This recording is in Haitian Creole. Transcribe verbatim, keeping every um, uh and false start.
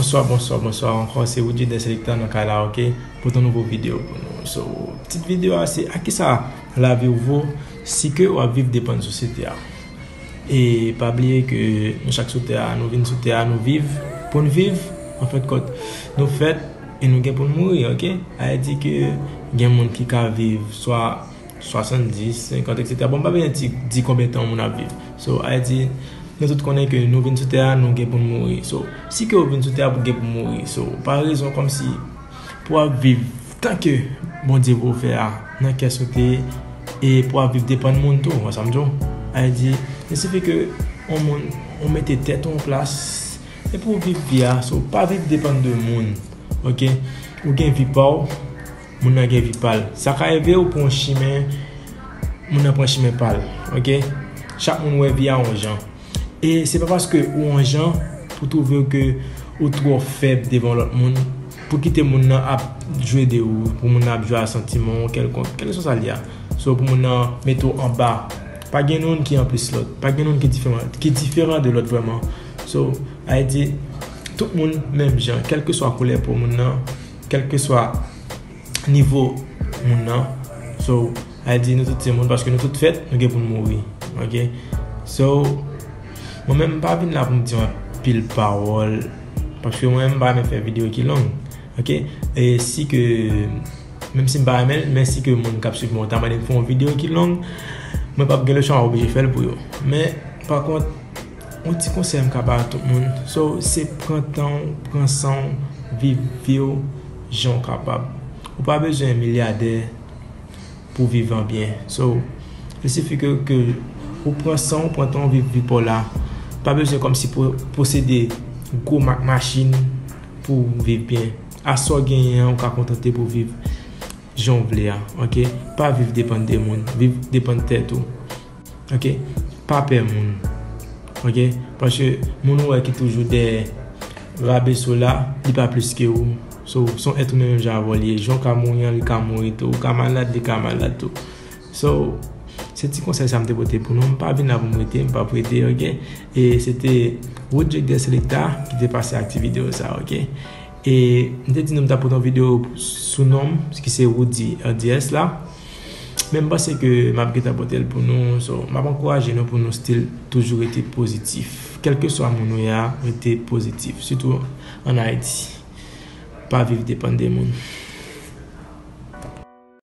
Bonswa, bonswa, bonswa ankò. Se Woodjay Deselecta nan kay la, ok? Pou yon nouvo videyo pou nou. So, tit videyo a se a kisa lavi w vo si ke w ap viv depann sosyete a. E pa bliye ke nou chak sou tè a, nou vin sou tè a, nou viv pou n viv. Anfèt, kòt, nou fèt e nou gen pou n mouri, ok? Sa vle di ke gen moun ki ka viv swa swasanndis, senkant, etsetera. Bon, m pa bezwen di, di konbyen tan yon moun ap viv. So, sa vle di, nou tout konnen ke nou vin sou tè a, nou gen pou n mouri. So, si ke w vin sou tè a, pou gen pou mouri. So, pa rezon kòmsi pou w ap viv tan ke Bondye voye w fè a nan kè sote e pou w ap viv depann moun tou, wè sa m di w? Sa vle di, il sifi ke yon moun, ou mete tèt ou an plas e pou w viv vi a, so pa viv depann de moun, ok? Ou gen vi pa w, moun nan gen vi pa l. Sa ka rive ou pran yon chimen, moun nan pran chimen pa l, ok? Chak moun wè vi a yon jan. E se pa paske ou yon jan pou twouve w ke ou twò fèb devan lòt moun, pou kite moun nan ap jwe de ou, pou moun nan ap jwe a santiman w kèlkonk, kèlkeswa sa l ye a. So pou moun nan mete w anba. Pa gen youn ki anplis lòt, pa gen youn ki diferan, ki diferan de lòt vrèman. So, sa vle di, tout moun menm jan, kèlkeswa koulè po moun nan, kèlkeswa nivo moun nan. So, sa vle di nou tout se moun, paske nou tout fèt, nou gen pou n mouri. Ok? So, mwen menm m pa vin la pou m di anpil pawòl, paske mwen menm m pa renmen fè videyo ki long. Ok? E si ke, menm si m pa renmen l, men si ke moun k ap swiv mwen yo ta mande m fè yon videyo ki long, mwen p ap gen lechwa, m ap oblije fè l pou yo. Men, pa kont, yon ti konsèy m ka ba tout moun. So, se pran tan w, pran san w, viv vi w jan w kapab. Ou pa bezwen milyadè pou viv an byen. So, il sifi ke, ke ou pran san w, pran tan w, viv vi pa w la. Pa bezwen kòmsi po-, posede gwo mak machin pou w viv byen. A sa w genyen an, ou ka kontante pou w viv jan w vle a, ok? Pa viv depann de moun, viv depann tèt ou. Ok? Pa pè moun. Ok? Paske moun ou wè ki toujou dèyè rabeso la, li pa plis ke ou. So, se yon èt ou menm jan avè w li ye. Jan w ka mouri an, li ka mouri tou. Ou ka malad, li ka malad tou. So, se ti konsèy sa m te pote pou nou. M pa vin la pou m rete, m p ap rete, ok? E se te Woodjay Deselecta ki te pase ak ti videyo sa, ok? E m te di nou m t ap pote yon videyo sou non m, ki se Woody R D S la. Men m panse ke m ap gentan pote l pou nou. So, m ap ankouraje nou pou nou still toujou rete pozitif. Kèlkeswa moun ou ye a, rete pozitif. Sitou ann Ayiti. Pa viv depann de moun.